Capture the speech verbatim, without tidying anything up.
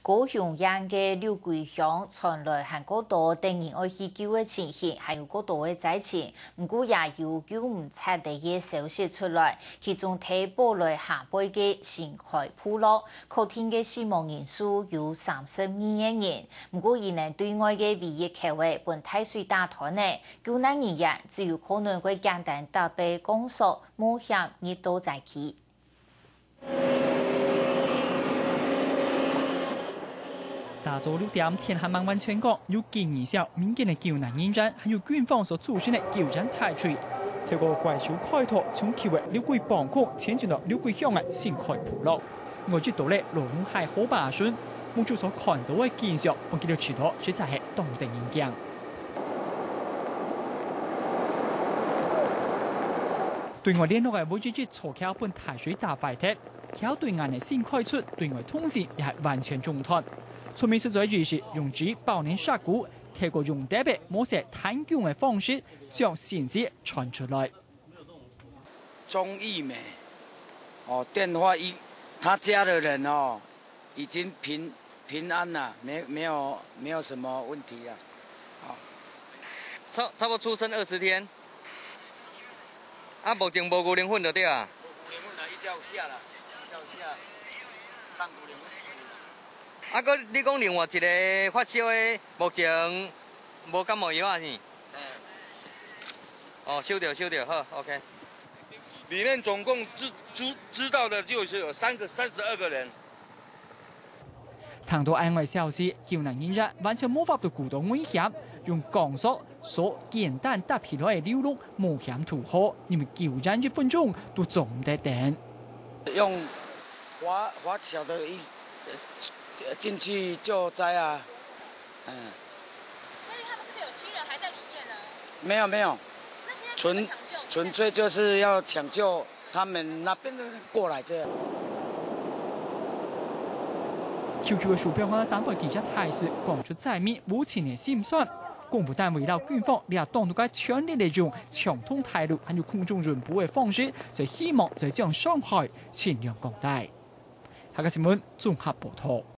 高雄縣个六龜鄉傳來還過多得人愛去救个情形，還有過多个災情。毋過也有救毋掣个消息出來，其中在寶來下背个新開部落，確定个死亡人數有三十二个人。毋過，佢等對外个唯一口仔分大水打斷了，救難人員只有可能會簡單搭个鋼索，冒險入到災區。 打早六點，天還吂完全光，有警員、民間个救難人員，還有軍方所組成个救援大隊，透過怪手開拓，從舊个六龜磅空前進到六龜鄉个新開部落。𠊎一到咧羅龍溪河壩脣，目珠所看到个景象，分佢兜試著實在係當得人驚。 對外聯絡个唯一一座橋分大水打壞忒，橋對岸个新開出對外通訊也係完全中斷。村民實在只係用紙包等石牯，透過用竹仔磨細彈弓个方式，將信息傳出來。忠義美，哦，電話一，他家的人哦， 已經平，平安了，沒，沒有，沒有什麼問題了。好。差，差不多出生二十天。啊，目前無牛奶粉就對啊。無牛奶粉了，一隻有寫了，一隻有寫，送牛奶粉可以了。啊，閣你講另外一个發燒的，目前無感冒藥啊是？嗯。哦，收到，收到，好，OK。裡面總共知，知，知道的就是有三个，三十二个人。 聽到恁樣个消息，救難人員完全無法度顧到危險，用鋼索所簡單搭起來个溜礱冒險渡河，因為救援一分鐘都做毋得等。用華，華僑的一，呃，進去救災啊，嗯。所以他們是不是有親人還在裡面呢？沒有，沒有，那現在怎麼搶救？純，純粹就是要搶救 他們那邊的人過來這樣。QQ个手錶啊，打開記者大使講出災民無情个心酸。公務單位摎軍方這當中个全力利用搶通大陸，還有空中運補个方式，就希望就將傷害盡量降低。客家新聞綜合報導。